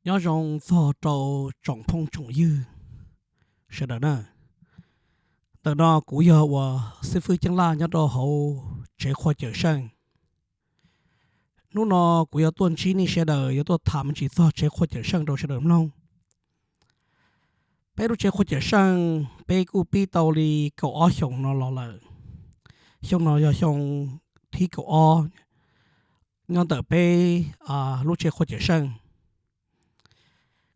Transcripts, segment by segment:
Nyob zoo txog rau tsoom phooj tsoom ywg sawv daws na. Ntawm no kuv yog uas xib fwb Ceeb Laj nyob rau hauv tsev qhua Cawm Seej. Hnub no kuv yuav tuaj ntsib nej sawv daws, yuav tuaj tham me ntsis txog tsev qhua Cawm Seej rau sawv daws mloog. Peb lub tsev qhua Cawm Seej peb kuj pib tau li kaum ob xyoos no los lawm. Xyoo no yog xyoo thib kaum ob nyob ntawm peb lub tsev qhua Cawm Seej.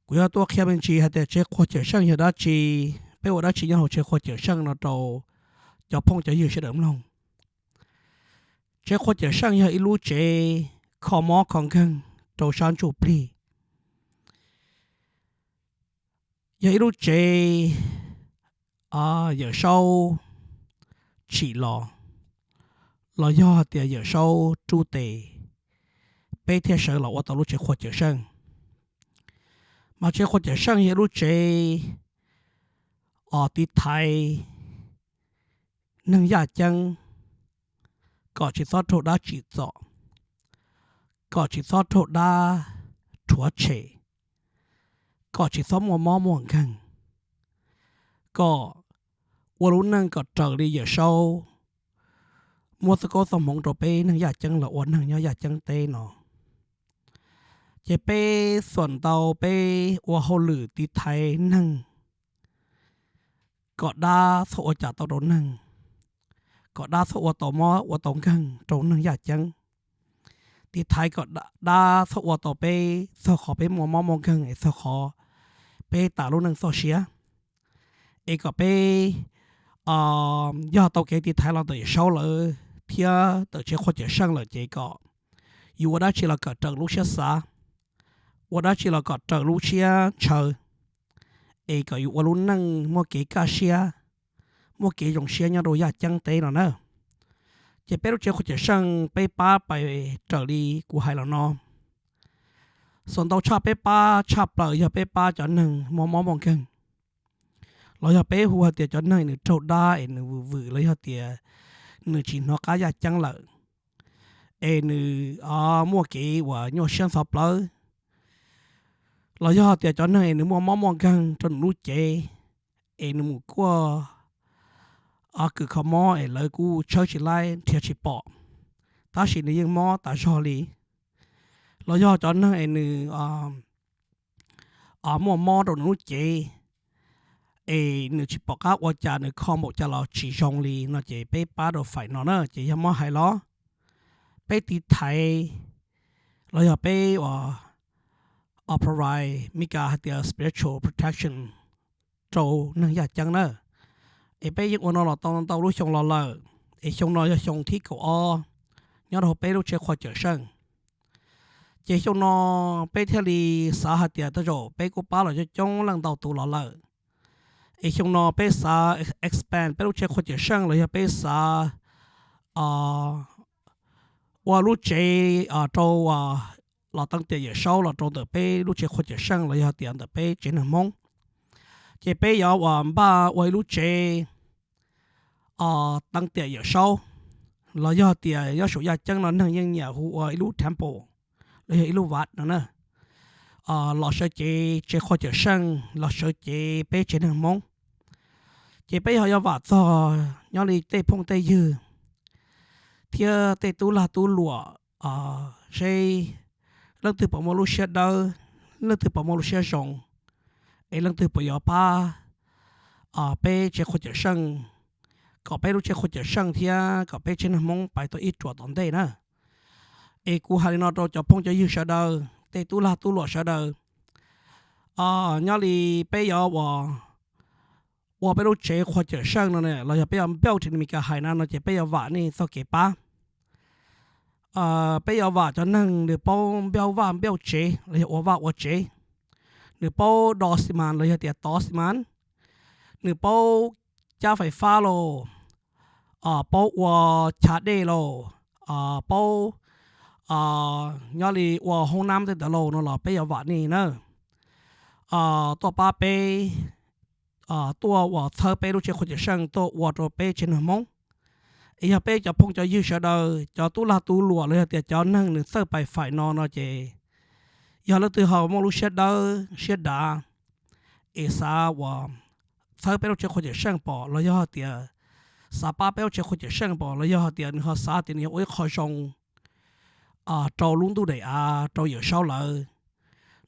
Kuv yuav tuaj qhia me ntsis hais tias tsev qhua Cawm Seej yog dab tsi, peb ua dab tsi nyob hauv tsev qhua Cawm Seej no rau cov phooj cov ywg sawv daws mloog. Tsev qhua Cawm Seej yog ib lub tsev kho mob kho nkeeg rau sab ntsuj plig. Yog ib lub tsev Yawm Saub tsim los, los yog tias Yawm Saub rub tes, peb thiaj sawv los ua tau lub tsev qhua Cawm Seej. Mas tsev qhua Cawm Seej yog ib lub tsev os tiv thaiv neeg yaj ceeb kom tsis txhob raug dab tsim txom, kom tsis txhob raug dab rhuav tshem, kom tsis txhob muaj mob muaj nkeeg, kom ua lub neej kom raws li Yawm Saub muab txoj koob txoj hmoov rau peb neeg yaj ceeb los ua neeg nyob yaj ceeb teb no. Ces peb xuam ntau peb ua hauj lwm tiv thaiv neeg kom dab txhob ua cas tau rau neeg, kom dab txhob ua tau mob ua tau nkeeg rau neeg yaj ceeb. Tiv thaiv kom dab txhob ua tau peb txog qhov peb muaj mob muaj nkeeg es txog qhov peb tas lub neej txoj sia. Es kom peb yog tau kev tiv thaiv los ntawm Yawm Saub lawm thiab ntawm tsev qhua Cawm Seej lawm ces kom yus ua dab tsi los kom raws lub siab xav, ua dab tsi los kom raws lub siab ntshaw, es kom yus ua lub neej muaj kev kaj siab, muaj kev zoo siab nyob rau yaj ceeb teb no na. Ces peb lub tsev qhua Cawm Seej peb pab pais raws li kuv hais los no. Xuam ntau tshaj peb pab tshaj plaws yog peb pab cov neeg muaj mob muaj nkeeg, los yog peb hu hais tias cov neeg nws raug dab es nws vwm vwm los yog tias nws tsis hnov qab yaj ceeb lawm, es nws muaj kev uas nyuaj siab ntxhov plawv, los yog tias cov neeg es nws muaj mob muaj nkeeg rau nws lub cev, es nws mus kuaj kws kho mob es lawv kuj tshawb tsis laib nrhiav tsis pom, tab sis nws yeej mob tas zog li. Los yog cov neeg es nws muaj mob rau nws lub cev, es nws tsis pom qab ua cas, nws kho npaum cas los tsis zoo li no ces peb pab rau faim no na. Ces yog muab hais los peb tiv thaiv los yog peb ua provide, Meskas hais tias spiritual protection rau neeg yaj ceeb na. Es peb yeej ua no los tau ntau lub xyoo los lawm, es xyoo no yog xyoo thib kaum ob nyob rau peb lub tsev qhua Cawm Seej. Ces xyoo no peb thiaj li xav hais tias tej zaum peb kuj pab los coob coob leej ntau tus los lawm, es xyoo no peb xav expand peb lub tsev qhua Cawm Seej los yog peb xav ua lub tsev rau los teev tiam Yawm Saub los rau ntawm peb lub tsev qhua Cawm Seej los yog tias ntawm peb tsev neeg Hmoob. Ces peb yuav uas npaj ua ib lub tsev teev tiam Yawm Saub, los yog tias nyob saum yaj ceeb no neeg yeej nyiam hu ua ib lub temple los yog ib lub vaj no na, los sawv cev tsev qhua Cawm Seej los sawv cev peb tsev neeg Hmoob. Ces peb yog yuav vam txog nyob li tej phooj tej ywg thiab tej tub lag tub luam seb leej twg puas muaj lub siab dawb, leej twg puas muaj lub siab zoo, es leej twg puas yuav pab peb tsev qhua Cawm Seej, kom peb lub tsev qhua Cawm Seej thiab kom peb tsev neeg Hmoob pais tau ib ruam tom ntej na. Es kuv hais li no rau cov phooj cov ywg sawv daws, tej tub lag tub luam sawv daws, nyob li peb yuav ua peb lub tsev qhua Cawm Seej no los yog peb yuav build li Meskas hais na no ces peb yuav vam nej txoj kev pab. Peb yuav vam cov neeg nws paub build vaj build tsev los yog ua vaj ua tsev, nws paub do xi mas los yog tias tov xi mas, nws paub cab fais fab los, paub ua chav dej los, paub nyob li ua hoob nab tej ntawd los no los peb yuav vam nej na, tuaj pab peb, tuaj uas txhawb peb lub tsev qhua Cawm Seej tuaj ua rau peb tsev neeg Hmoob. Es yog peb cov phooj cov ywg sawv daws, cov tub lag tub luam los yog tias cov neeg nws txawj pais fais no no ces Yog leej twg ho muaj lub siab dawb siab dav es xav uas txhawb peb lub tsev qhua cawm seej pom los yog hais tias xav pab peb lub tsev qhua cawm seej pom los yog hais tias nws ho xav tias nws yuav ua ib qho zoo rau lub ntuj daim av rau Yawm Saub lawm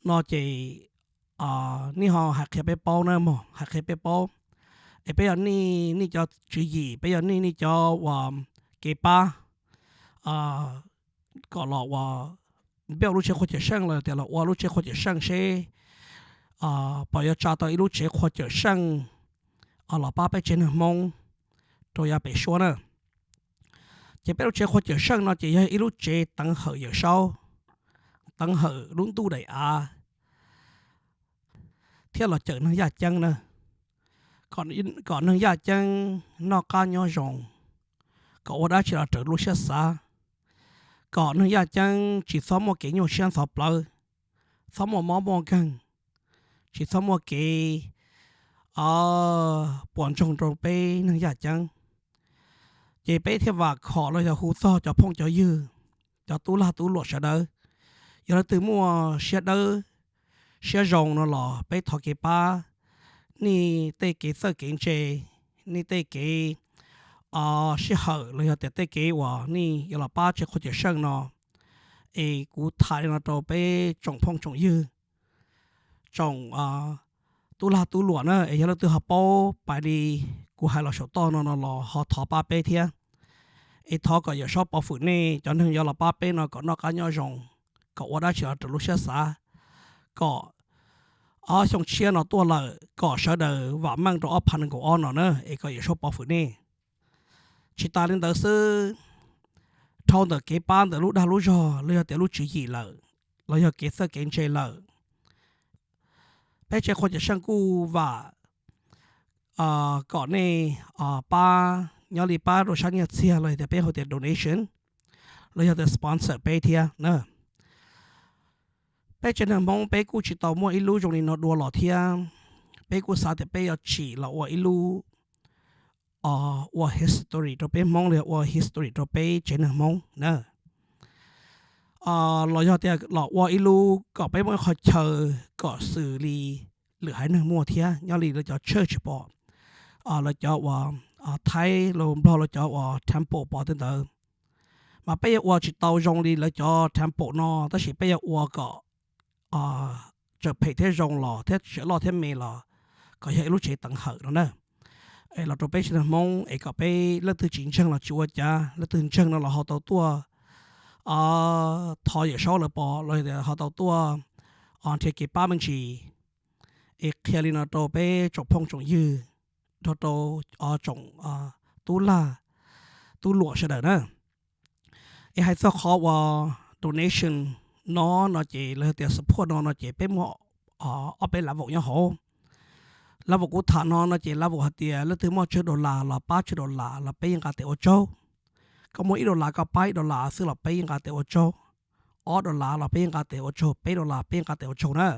no ces nej ho hais qhia peb paub na mog, hais qhia peb paub. Es peb yog nej, nej cov tswv yim, peb yog nej, nej cov uas kev pab kom los uas build lub tsev qhua cawm seej los tias los ua lub tsev qhua cawm seej seb pom yuav tsa tau ib lub tsev qhua cawm seej los pab peb tsev neeg Hmoob rau yav pem suab na. Ces peb lub tsev qhua cawm seej no ces yog ib lub tsev teev hawm Yawm Saub, teev hawm lub ntuj daim av thiab los cawm neeg yaj ceeb na, kom neeg yaj ceeb noj qab nyob zoo, kom ua dab tsi los raws lub siab xav, kom neeg yaj ceeb tsis txhob muaj kev nyuaj siab ntxhov plawv, txhob muaj mob muaj nkeeg, tsis txhob muaj kev puas ntsoog rau peb neeg yaj ceeb. Ces peb thiaj vam khom los yog hu txog cov phooj cov ywg, cov tub lag tub luam sawv daws, yog leej twg muaj siab dawb siab zoo no los peb thov kev pab, nej tej kev txawj kev ntse, nej tej kev sij hawm los yog tias tej kev uas nej yuav los pab tsev qhua cawm seej no. Es kuv tham li no rau peb tsoom phooj tsoom ywg, tsoom tub lag tub luam na, es yog leej twg ho paub pais li kuv hais los saum toj no no los ho thov pab peb thiab. Es thov kom Yawm Saub pov hwm nej cov neeg yuav los pab peb no kom noj qab nyob zoo, kom ua dab tsi los raws lub siab xav, kom ob xyoo tshiab no tuaj lawm kom sawv daws vam meej rau ob phav nees nkaum ob no na, es kom Yawm Saub pov hwm nej. Tsis tas li ntawd xwb, dhau ntawm kev pab ntawm lub dag lub zog los yog tias lub tswv yim lawm, los yog kev txawj kev ntse lawm, peb tsev qhua cawm seej kuj vam kom nej pab, nyob li pab rau sab nyiaj txiag los yog tias peb hu tias donation, los yog tias sponsor peb thiab na. Peb tsev neeg Hmoob peb kuj tsis tau muaj ib lub zoo li no dua los thiab. Peb kuj xav tias peb yuav tsim los ua ib lub, ua history rau peb Hmoob los yog ua history rau peb tsev neeg Hmoob na. Los yog tias los ua ib lub kom peb muaj ib qho chaw kom xws li lwm haiv neeg muaj thiab, nyob li lawv cov church pom, lawv cov uas Thaib los Nplog lawv cov uas temple pom tej ntawd. Mas peb yuav ua tsis tau zoo li lawv cov temple no, tab sis peb yuav ua kom tseem phem thiab zoo los thiab tseem loj thiab me los kom yog ib lub tsev teev hawm no na. Es los rau peb tsev neeg Hmoob es kom peb leej twg tsis ntseeg los tsis ua cas, leej twg ntseeg no los ho tau tuaj thov Yawm Saub lawv pov los ho tau tuaj nrhiav kev pab me ntsis. Es qhia li no rau peb tsoom phooj tsoom ywg, nrog rau tsoom tub lag tub luam sawv daws na. Es hais txog qhov uas donation no no ces los yog tias support no no ces peb muaj ob peb level nyob hauv. Level kuv tham no no ces level hais tias leej twg muaj tsawg dollar los pab tsawg dollar los peb yeej nqa tes ua tsaug. Koj muaj ib dollar koj pab ib dollar xwb los peb yeej nqa tes ua tsaug. Ob dollar los peb yeej nqa tes ua tsaug, peb dollar peb yeej nqa tes ua tsaug na.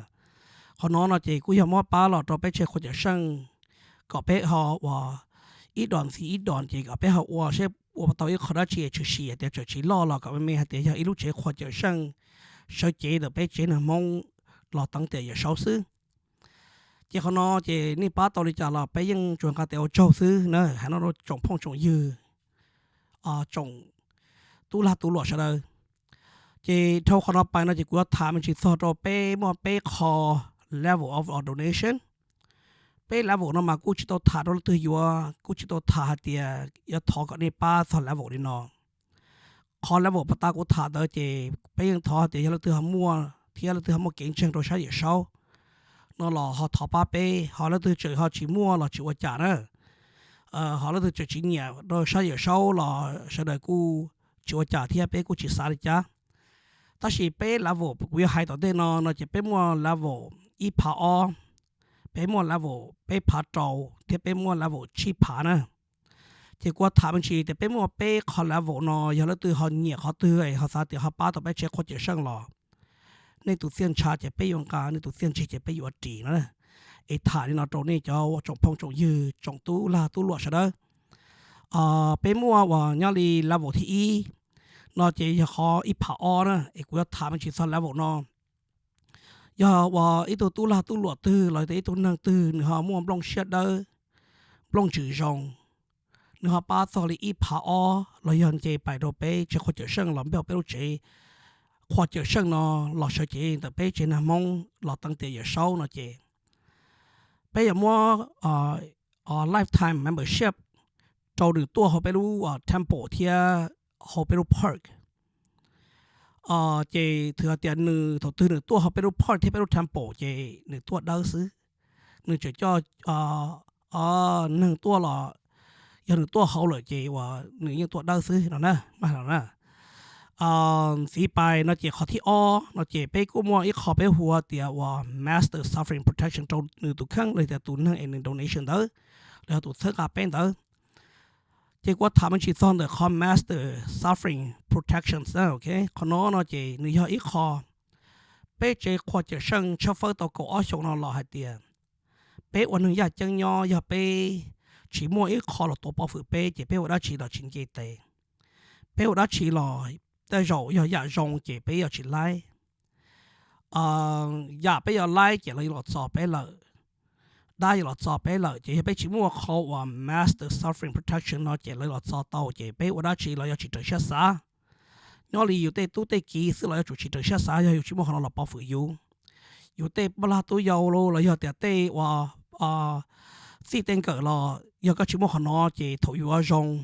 Qhov no no ces kuj yog muab pab los rau peb tsev qhua cawm seej kom peb ho uas ib dos ntxiv ib dos ces kom peb ho ua seb ua tau ib qho dab tsi tshwm sim hais tias txawm tsis loj los kom me me hais tias yog ib lub tsev qhua cawm seej sawv cev ntawm peb tsev neeg Hmoob los teev tiam Yawm Saub xwb. Ces qhov no ces nej pab tau li cas los peb yeej tsuas nqa tes ua tsaug xwb na, hais no rau tsoom phooj tsoom ywg, tsoom tub lag tub luam sawv daws. Ces dhau qhov no pais no ces kuv yuav tham me ntsis txog rau peb muaj peb qho level of donation. Peb level no mas kuj tsis tau tham rau leej twg yuav, kuj tsis tau tham hais tias yuav thov kom nej pab txog level li no. Qhov level pas tas kuv tham ntawd ces peb yeej thov hais tias yog leej twg ho muaj thiab leej twg ho muaj kev ntseeg rau sab Yawm Saub no los ho thov pab peb, ho leej twg tseem ho tsis muaj los tsis ua cas na. Ho leej twg tseem tsis nyiam rau sab Yawm Saub los sawv daws kuj tsis ua cas thiab, peb kuj tsis xav li cas. Tab sis peb level kuv yuav hais tom ntej no no ces peb muaj level ib phav ob, peb muaj level peb phav rau, thiab peb muaj level tsib phav na. Ces kuv tham me ntsis tias peb muaj peb qho level no, yog leej twg ho nyiam qhov twg es ho xav tias ho pab tau peb tsev qhua cawm seej los nej tus txiaj ntsha ces peb yuav nqa, nej tus txiaj ntsig ces peb yuav ris no. Es tham li no rau nej cov tsoom phooj tsoom ywg, tsoom tub lag tub luam sawv daws. Peb muaj uas nyob li level thib ib no ces yog qhov ib phav ob na, es kuv yuav tham me ntsis txog level no. Yog uas ib tug tub lag tub luam twg los yog tias ib tug neeg twg nws ho muaj nplooj siab dawb, nplooj ntsws zoo, nws ho pab txog li ib phav ob los yog nce pais rau peb tsev qhua cawm seej los npaj peb lub tsev qhua cawm seej no los sawv cev ntawm peb tsev neeg Hmoob los teev tias Yawm Saub no ces peb yuav muab lifetime membership rau nws tuaj hauv peb lub temple thiab hauv peb lub park. Ces thaum hais tias nws, thaum twg nws tuaj hauv peb lub park thiab peb lub temple ces nws tuaj dawb xwb. Nws tseem coj neeg tuaj los yog nws tuaj hauv lawm ces uas nws yeej tuaj dawb xwb no na, mas no na. Ntxiv pais no ces qhov thib ob no ces peb kuj muaj ib qho peb hu tias uas master suffering protection rau nws tus kheej los tias tus neeg es nws donation ntawd los yog tus txhawb nqa peb ntawd. Ces kuv tham me ntsis txog ntawm qhov master suffering protection. Qhov no no ces nws yog ib qho peb tsev qhua cawm seej tshawb fawb tau kaum ob xyoos no los hais tias peb ua neeg yaj ceeb nyob yog peb tsis muaj ib qho los tuav pov hwm peb ces peb ua dab tsi los tsis nce tes, peb ua dab tsi los tej zaum yog yam zoo ces peb yuav tsis laib. Yam peb yuav laib ces lawv yuav los txo peb lawm, dab yuav los txo peb lawm. Ces yog peb tsis muaj qhov uas master suffering protection no ces lawv los txo tau ces peb ua dab tsi los yuav tsis raws siab xav. Nyob li yus tej tub tej kiv xwb los yuav tsum tsis raws siab xav yog yus tsis muaj qhov no los pov hwm yus. Yus tej poj lag tub yau los yog tias tej uas txij tej nkawm los yog koj tsis muaj qhov no ces thaum yus ua zoo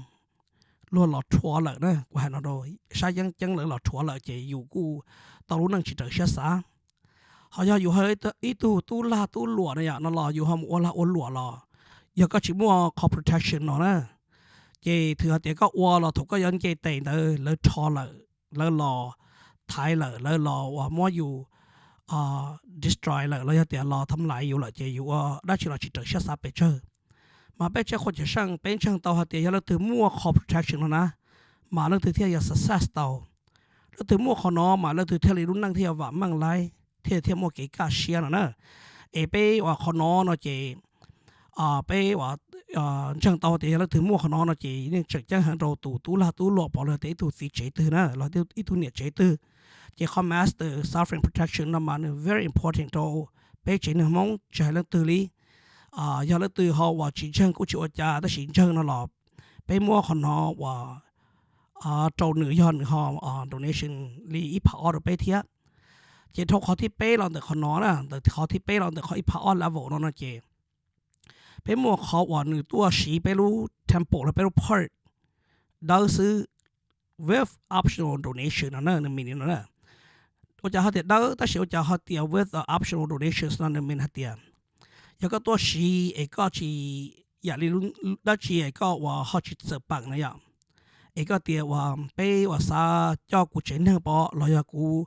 luag los rhuav lawm na. Kuv hais no rau sab yeeb ceeb lawv los rhuav lawm ces yus kuj tau lub neej tsis raws siab xav. Ho yog yus ib tug tub lag tub luam no yom no los yus ho mus ua lag ua luam los yog koj tsis muaj qhov protection no na ces thwm hais tias koj ua los thaum koj yuav nce tes ntawd lawv rho lawm, lawv los thaiv lawm, lawv los uas muab yus destroy lawm los yog tias los tham lais yus lawm ces yus ua dab tsi los tsis raws siab xav pes tsawg. Mas peb tsev qhua cawm seej peb ntseeg tau hais tias yog leej twg muaj qhov protection no na mas leej twg thiaj yuav success tau. Leej twg muaj qhov no mas leej twg thiaj li lub neej thiaj yuav vam meej laib thiaj thiaj muaj kev kaj siab no na. Es peb uas qhov no no ces peb ntseeg tau tias yog leej twg muaj qhov no no ces yeej tseem ceeb heev rau tus tub lag tub luam pov los tias ib tug txiv tsev twg na los ib tug niam tsev twg. Ces qhov master suffering protection no mas nws very important rau peb tsev neeg Hmoob tsis hais leej twg li. Yog leej twg ho uas tsis ntseeg kuj tsis ua cas tab sis ntseeg no los peb muab qhov no uas rau nws yog nws ho donation li ib phav ob rau peb thiab. Ces dhau qhov thib peb los ntawm qhov no na, ntawm qhov thib peb los ntawm qhov ib phav ob level no no ces peb muaj qhov uas nws tuaj siv peb lub temple los peb lub park dawb xwb with optional donation no na, nws mean no na. Ua cas ho tias dawb tab sis ua cas ho tias with optional donations no nws mean hais tias yog koj tuaj siv es koj tsis yam li dab tsi es koj uas ho tsis txawm peem na yom, es koj tias uas peb uas xav coj kuv tsev neeg pov los yog kuv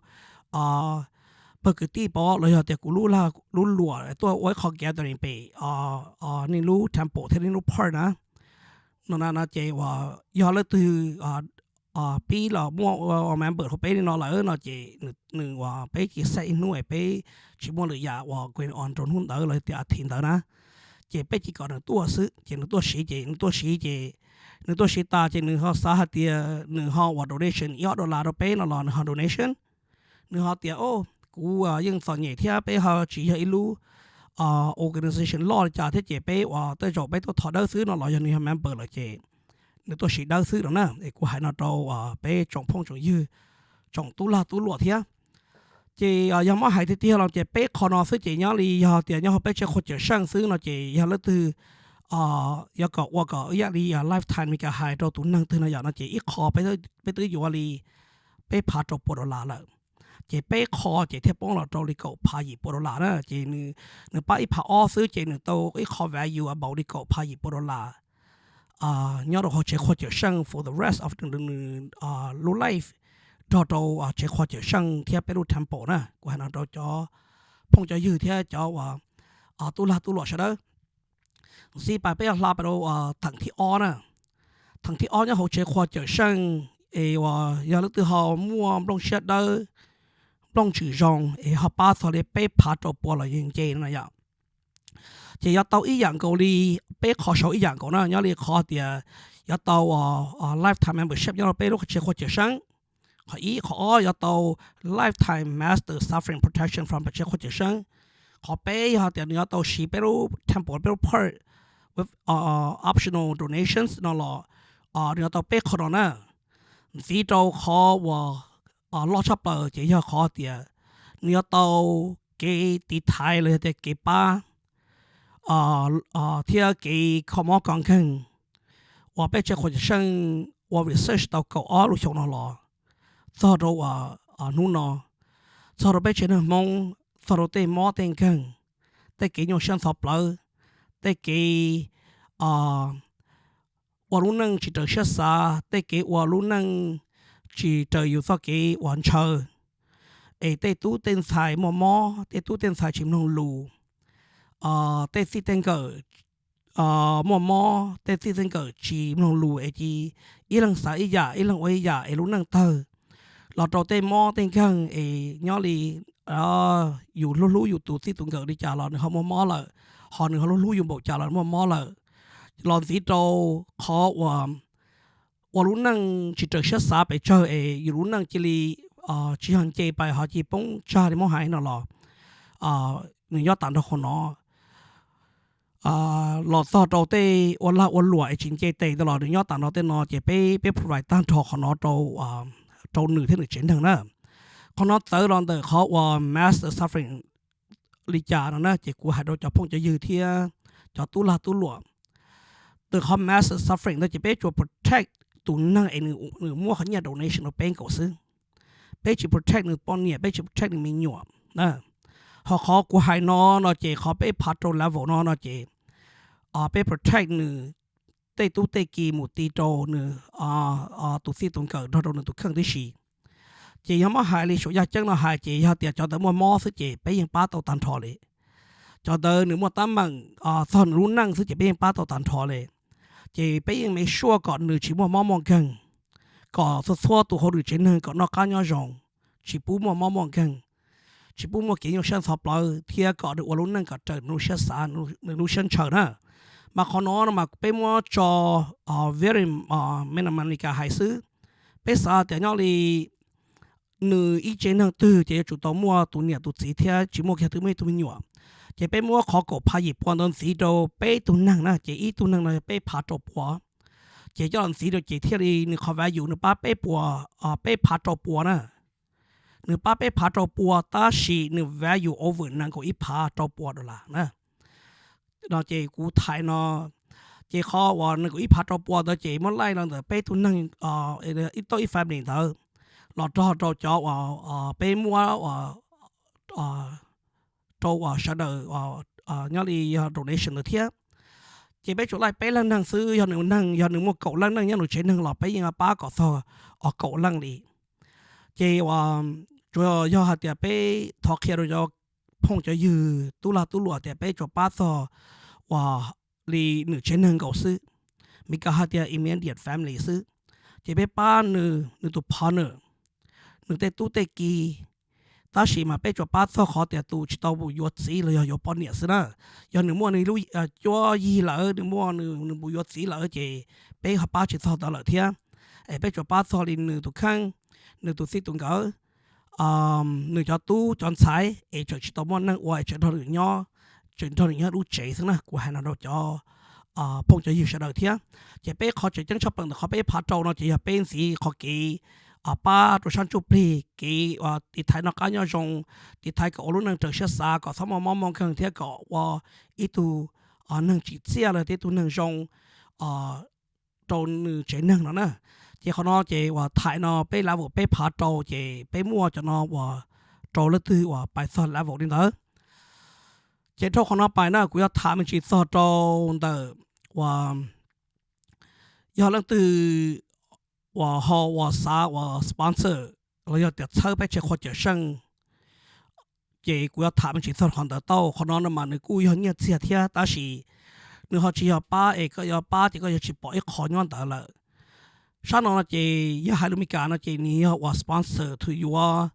pawg kwv tij pov los yog tias kuv lub lag lub luam tuaj ua ib qho gathering pem nej lub temple thiab nej lub park na, no na no ces uas yog leej twg pib los muaj ua member hauv peb li no lawm no ces nws uas peb cia set ib hnub es peb tsis muaj lwm yam uas going on rau hnub ntawd los tias athiv ntawd na, ces peb cia kom nws tuaj xwb ces nws tuaj siv ces nws tuaj siv ces nws tuaj siv tas ces nws ho xav hais tias nws ho uas donation ib ob dollar rau peb no los nws ho donation. Nws ho tias o, kuv yeej txom nyem thiab peb ho tsis yog ib lub organization loj li cas thiab ces peb uas tej zaum peb tuaj thov dawb xwb no los yog nws yog member lawm ces nws tuaj siv dawb xwb no na. Es kuv hais no rau peb tsoom phooj tsoom ywg, tsoom tub lag tub luam thiab. Ces yog muab hais tiag tiag los ces peb qho no xwb ces nyob li yog tias nyob hauv peb tsev qhua cawm seej xwb no ces yog leej twg yuav kom ua kom ib yam li lifetime Meskas hais rau tus neeg twg no yom no ces ib qho peb twb yuav li peb phav rau pua dollar lawm. Ces peb qho ces thiaj poob los rau li kaum phav yim pua dollar na. Ces nws pab ib phav ob xwb ces nws tau ib qho value about li kaum phav yim pua dollar nyob rau hauv tsev qhua cawm seej for the rest of nws lub life nrog rau tsev qhua cawm seej thiab peb lub temple na. Kuv hais no rau cov phooj cov ywg thiab cov uas tub lag tub luam sawv daws. Ntxiv pais peb yuav hla pais rau theem thib ob na. Theem thib ob nyob hauv tsev qhua cawm seej es uas yog leej twg ho muaj nplooj siab dawb, nplooj ntsws zoo es ho pab txog li peb phav rau pua los yeej nce no yom. Ces yuav tau ib yam nkaus li peb qho saud ib yam nkaus na, nyob li qhov tias yuav tau lifetime membership nyob rau peb lub tsev qhua cawm seej. Qhov ib, qhov ob yuav tau lifetime master suffering protection from pes tsawg qhua cawm seej. Qhov peb yog tias nws yuav tau siv peb lub temple, peb lub part with optional donations no los nws yuav tau peb qho no na. Ntxiv rau qhov uas loj tshaj plaws ces yog qhov tias nws yuav tau kev tiv thaiv los yog tias kev pab thiab kev kho mob kho nkeeg uas peb tsev qhua cawm seej ua research tau kaum ob lub xyoo no los txog rau hnub no, txog rau peb tsev neeg Hmoob, txog rau tej mob tej nkeeg, tej kev nyuaj siab ntxhov plawv, tej kev ua lub neej tsis raws siab xav, tej kev ua lub neej tsis raws yus txoj kev uas ntshaw, es tej tub tej ntxhais muaj mob, tej tub tej ntxhais tsis mloog lus, tej txij tej nkawm muaj mob, tej txij tej nkawm tsis mloog lus es cia ib leeg xav ib yam, ib leeg ua ib yam es lub neej tawg los rau tej mob tej nkeeg es nyob li yus hlub hlub yus tus txij tus nkawm li cas los nws ho muaj mob lawm, ho nws ho hlub hlub yus npaum cas los muaj mob lawm, los ntxiv rau qhov uas ua lub neej tsis raws siab xav pes tsawg es yus lub neej cia li tsis yog nce pais ho cia li poob tsag li muab hais no los nws nyob tas nrho qhov no. Los txog rau tej ua lag ua luam es tsis nce tes tas los nws nyob tas nrho tej no ces peb, peb provide tag nrho qhov no rau nws thiab nws tsev neeg na. Qhov no txawv los ntawm qhov uas master suffering li cas no na ces kuv hais rau cov phooj cov ywg thiab cov tub lag tub luam. Ntawm qhov master suffering ntawd ces peb tsuas protect tus neeg es nws muab qhov nyiaj donation rau peb nkaus xwb. Peb tsis protect nws poj niam, peb tsis protect nws me nyuam. Ho qhov kuv hais no no ces qhov peb phav rau level no no ces peb protect nws tej tub tej ki mus ti rau nws tus txij tus nkawm nrog rau nws tus kheej tib si. Ces yog muab hais li saum yaj ceeb no hais ces yog tias cov ntawd muaj mob xwb ces peb yeej pab tau tag nrho li. Cov ntawd nws muaj teeb meem txog nws lub neej xwb ces peb yeej pab tau tag nrho li. Ces peb yeej make sure kom nws tsis muaj mob muaj nkeeg, kom txhua txhua tus hauv nws tsev neeg kom noj qab nyob zoo, tsis pub muaj mob muaj nkeeg, tsis pub muaj kev nyuaj siab ntxhov plawv thiab kom nws ua lub neej kom raws nws lub siab xav, nws lub siab ntshaw na. Mas qhov no no mas peb muab tso very minimum li cas hais xwb. Peb xav tias nyob li nws ib tsev neeg twg ces yuav tsum tau muaj tus niam tus txiv thiab tsis muaj kiag twb muaj ib tug me nyuam. Ces peb muab qhov kaum phav yim pua ntawd ntxiv rau peb tug neeg na, ces ib tug neeg no peb phav rau pua. Ces coj los ntxiv rau ces thiaj li nws qhov value nws pab peb pua, peb phav rau pua na. Nws pab peb phav rau pua tab sis nws value over nees nkaum ib phav rau pua dollar na. No ces kuv thais no, ces qhov uas nees nkaum ib phav rau pua ntawd ces muab laij los ntawm peb tug neeg, ib tauj ib family ntawd los rog rau cov uas peb muab rau uas sawv daws nyob li yog donation ntawd thiab. Ces peb tsuas laij peb leeg neeg xwb, yog nws neeg, yog nws muaj kaum leej neeg nyob nws tsev neeg los peb yeej pab kom txog kaum leej li. Ces uas tsuas yog hais tias peb thov qhia rau cov phooj cov ywg tub lag tub luam tias peb tsuas pab txog uas li nws tsev neeg nkaus xwb, Meskas hais tias immediate family xwb. Ces peb pab nws, nws tus partner, nws tej tub tej ki, tab sis mas peb tsuas pab txog qhov tias tus tsis tau mus yuav txiv los yog yuav poj niam xwb na. Yog nws muaj nws lub cuab yig lawm, nws muaj nws mus yuav txiv lawm ces peb ho pab tsis txog ntawd lawm thiab. Es peb tsuas pab txog li nws tus kheej, nws tus txij tus nkawm, nws cov tub cov ntxhais es tseem tsis tau muaj neej ua es tseem nrog nws nyob, tseem nrog nws nyob lub tsev xwb na. Kuv hais no rau cov phooj cov ywg sawv daws thiab. Ces peb qhov tseem ceeb tshaj plaws ntawm qhov peb phav rau no ces yog peb ntxiv qhov kev pab rau sab ntsuj plig, kev tiv thaiv noj qab nyob zoo, tiv thaiv kom ua lub neej raws siab xav, kom txhob muaj mob muaj nkeeg thiab kom ua ib tug neeg tsim txiaj los yog ib tug neeg zoo rau nws tsev neeg no na. Ces qhov no ces uas thaiv no peb level peb phav rau ces peb muaj cov no uas rau leej twg uas pais txog level li ntawd. Ces dhau qhov no pais na kuv yuav tham me ntsis txog rau ntawm uas yog leej twg uas ho uas xav uas sponsor los yog tias txhawb peb tsev qhua cawm seej, ces kuv yuav tham me ntsis txog qhov ntawd tau. Qhov no no mas nws kuj yog nyiaj txiag thiab tab sis nws ho tsis yog pab es koj yuav pab ces koj yuav tsis pom ib qho nyob ntawd lawm. Sab no no ces yog hais lus Meskas no ces nws yog uas sponsor thwm yuav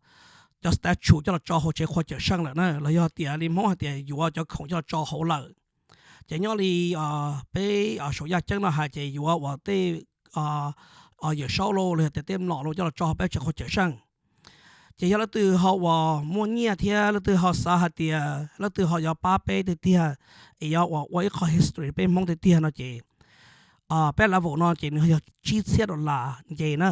cov statue coj los tso hauv tsev qhua cawm seej lawm na, los yog tias li Hmoob hais tias yuav cov khoom coj los tso hauv lawm. Ces nyob li peb saum yaj ceeb no hais ces yuav uas tej Yawm Saub los los yog tias tej mlom los coj los tso peb tsev qhua cawm seej. Ces yog leej twg ho uas muaj nyiaj thiab leej twg ho xav hais tias leej twg ho yuav pab peb tiag tiag es yuav uas ua ib qho history peb Hmoob tiag tiag no ces peb level no ces nws yog tsib txhiab dollar nce na.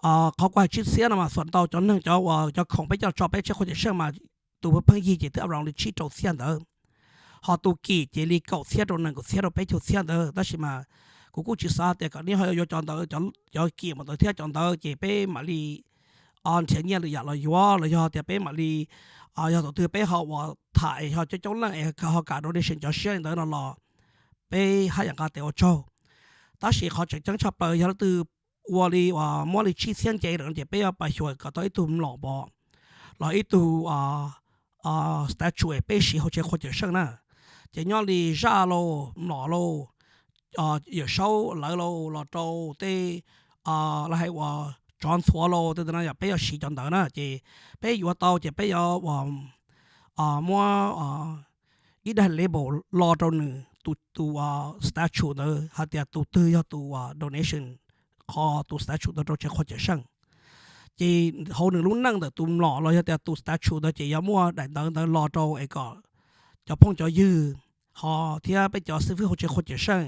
Qhov kuv hais tsib txhiab no mas xuas ntau cov neeg cov uas cov khoom peb coj los tso peb tsev qhua cawm seej mas tus pheej yig ces twb around li tsib rau txhiab ntawd, ho tus kim ces li kaum txhiab rau nees nkaum txhiab rau peb caug txhiab ntawd. Tab sis mas kuv kuj tsis xav tias kom nej ho yuav cov ntawd, cov kim mus ntawd thiab cov ntawd ces peb mam li nrhiav nyiaj lwm yam los yuav los yog tias peb mam li, yog thaum twg peb ho uas tham es ho coob coob leej es ho kam donation cov siab li ntawd no los peb haj yam nqa tes ua tsaug. Tab sis qhov tseem ceeb tshaj plaws yog leej twg ua li uas muab li tsib txhiab nce lawm no ces peb yuav pab xyuas kom tau ib tug mlom pov los ib tug statue es peb siv hauv tsev qhua cawm seej na. Ces nyob li zaj lauj, mlom lauj, Yawm Saub lawv lauj, los rau tej, lawv hais uas tsov ntxhuav lauj, tej ntawd no yog peb yuav siv cov ntawd na. Ces peb yuav tau ces peb yuav uas muab ib daim label lo rau nws tus tus statue ntawd hais tias tus twg yog tus donation qhov tus statue ntawd rau tsev qhua cawm seej. Ces hauv nws lub neej ntawm tus mlom los yog tias tus statue ntawd ces yuav muaj daim ntawv ntawd lo rau es kom cov phooj cov ywg ho thiab peb cov xib fwb hauv tsev qhua cawm seej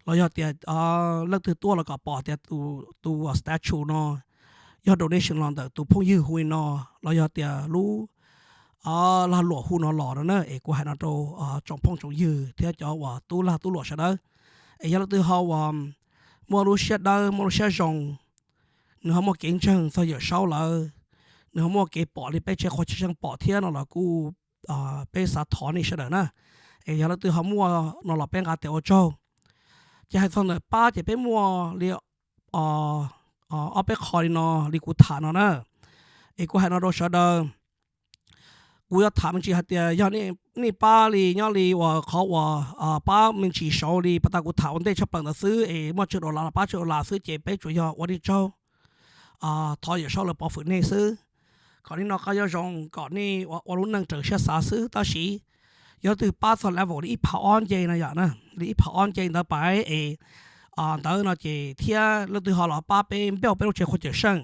los yog tias leej twg tuaj los kom pom tias tus statue no yog donation los ntawm tus phooj ywg hu li no los yog tias lub lag luam hu no los no na. Es kuv hais no rau tsoom phooj tsoom ywg thiab cov uas tub lag tub luam sawv daws, es yog leej twg ho uas muaj lub siab dawb muaj lub siab zoo, nws ho muaj kev ntseeg txog Yawm Saub lawm, nws ho muaj kev pom li peb tsev qhua cawm seej pom thiab no los kuj peb xav thov nej sawv daws na. Es yog leej twg ho muaj no los peb nqa tes ua tsaug. Ces hais txog ntawm pab ces peb muaj li ob peb qho li no li kuv tham no na. Es kuv hais no rau sawv daws, kuv yuav tham me ntsis hais tias yog nej pab li nyob li uas qhov uas pab me ntsis saud li pas tas kuv tham ua ntej tshaj plaws ntawd xwb es muaj tsawg dollar los pab tsawg dollar xwb ces peb tsuas yog ua nej tsaug, thov Yawm Saub lawv pov hwm nej xwb, kom nej noj qab nyob zoo, kom nej ua lub neej raws siab xav xwb. Tab sis yog leej twg pab txog level li ib phav ob nce no yom, li ib phav ob nce ntawd pais es ntawd no ces thiab leej twg ho los pab peb build peb lub tsev qhua cawm seej,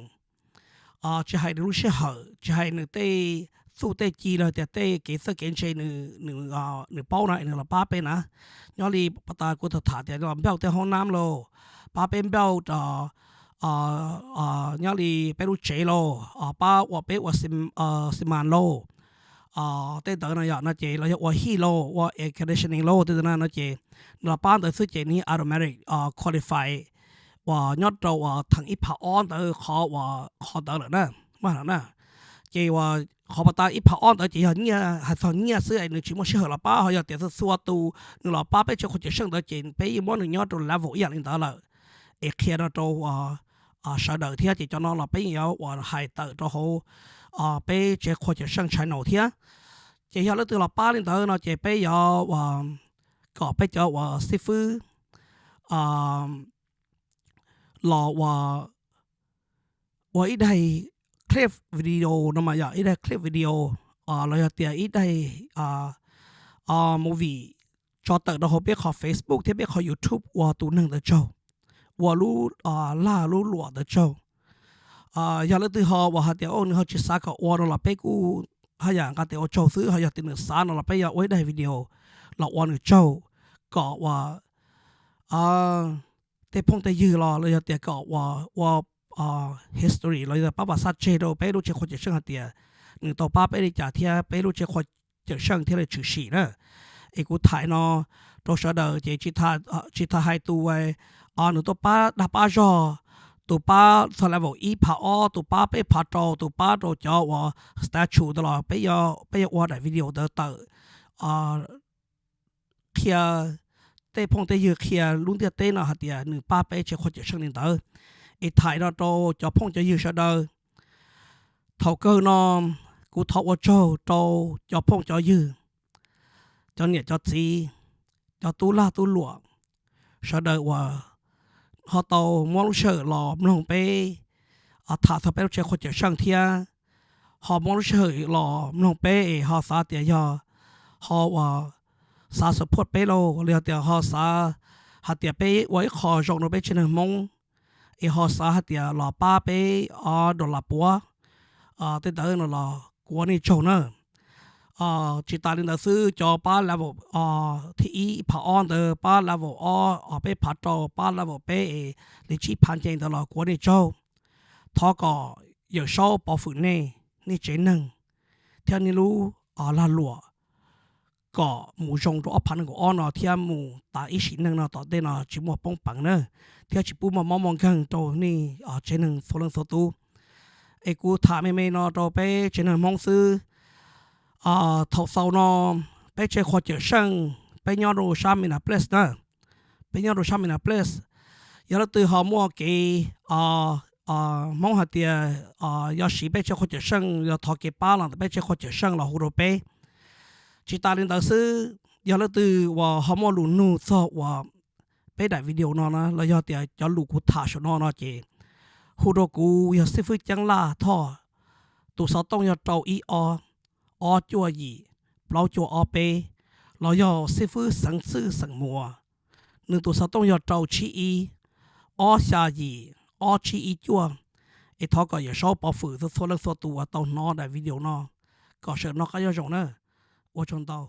tsis hais nws lub sij hawm, tsis hais nws tej txuj tej ci los tias tej kev txawj kev ntse nws paub no es nws los pab peb na. Nyob li pas tas kuv tham tham tias los build tej hoob nab lauj, pab peb build rau nyob li peb lub tsev lauj, pab ua peb ua xi mas lauj, tej ntawd no yom no ces los yog ua heat lauj, ua air conditioning lauj, tej ntawd no ces nws los pab ntawd xwb ces nws automatic qualify uas nyob rau uas theem ib phav ob ntawd qhov uas qhov ntawd lawm na, mas na. Ces uas qhov pas tas ib phav ob ntawd ces yog nyiaj, hais txog nyiaj xwb es nws tsis muaj sij hawm los pab, ho yog tias txhua txhua tus nws los pab peb tsev qhua cawm seej ntawd ces peb yeej muab nws nyob rau level ib yam li ntawd lawm. Es qhia no rau sawv daws thiab ces cov no los peb yeej yuav uas hais tawm rau hauv peb tsev qhua cawm seej channel thiab. Ces yog leej twg los pab li ntawd no ces peb yuav uas kom peb cov uas xib fwb los ua ib daim clip video no mas yog ib daim clip video los yog tias ib daim movie tso tawm rau hauv peb qhov Facebook thiab peb qhov YouTube ua tus neeg ntawd tsaug, ua lub lag lub luam ntawd tsaug. Yog leej twg ho uas hais tias nws ho tsis xav kom ua no los peb kuj haj yam nqa tes ua tsaug xwb, ho yog tias nws xav no los peb yuav ua ib daim video los ua nws tsaug, kom uas tej phooj tej ywg los los yog tias kom uas ua history los yog pab pas xaj tseg rau peb lub tsev qhua cawm seej hais tias nws tau pab peb li cas thiab peb lub tsev qhua cawm seej thiaj li tshwm sim na. Es kuv tham no rau sawv daws ces tsis tas hais tus nws tuaj pab dag pab zog, tus pab txog level ib phav ob, tus pab peb phav rau, tus pab rau cov uas statue ntawd los peb yuav ua daim video ntawd tawm qhia tej phooj tej ywg, qhia lub ntiaj teb no hais tias nws pab peb tsev qhua cawm seej li ntawd. Es tham no rau cov phooj cov ywg sawv daws, thaum kawg no kuv thov ua tsaug rau cov phooj cov ywg, cov niam cov txiv, cov tub lag tub luam sawv daws uas ho tau muab lub sij hawm los mloog peb tham txog peb lub tsev qhua cawm seej thiab ho muab lub sij hawm los mloog peb es ho xav tias yog ho uas xav support peb lauj, los yog tias ho xav hais tias peb ua ib qho zoo rau peb tsev neeg Hmoob, es ho xav hais tias los pab peb ob dollar puav, tej ntawd no los kuv ua nej tsaug na. Tsis tas li ntawd xwb, cov pab level thib ib phav ob ntawd, pab level ob, peb phav rau, pab level peb es li tsib phav nce ntawd los kuv ua nej tsaug. Thov kom Yawm Saub pov hwm nej, nej tsev neeg thiab nej lub lag luam kom mus zoo rau ob phav nees nkaum ob no thiab mus tas ib sim neej no tom ntej no tsis muaj poob peev na, thiab tsis pub muaj mob muaj nkeeg rau nej tsev neeg txhua leej txhua tus. Es kuv tham me me no rau peb tsev neeg Hmoob xwb. Thaum xaus no peb tsev Qhua Cawm Seej, peb nyob rau sab Minneapolis na, peb nyob rau sab Minneapolis, yog leej twg ho muaj kev, Hmoob hais tias yog siv peb tsev Qhua Cawm Seej yog thov kev pab los ntawm peb tsev Qhua Cawm Seej los hu rau peb. Tsis tas li ntawd xwb, yog leej twg uas ho muaj lus nug txog uas peb daim video no na los yog tias cov lus kuv tham saum no no ces hu rau kuv yog xib fwb Ceeb Laj Thoj, tus xov tooj yog rau ib ob, ob cuaj yim, plaub cuaj ob peb, los yog xib fwb Xeev Txwj xeem Muas, nws tus xov tooj yog rau tsib ib, ob xya yim, ob tsib ib cuaj. Es thov kom Yawm Saub pov hwm txhua leej txhua tus uas tau hnov daim video no, kom sawv noj qab nyob zoo na. Ua tsaug ntau.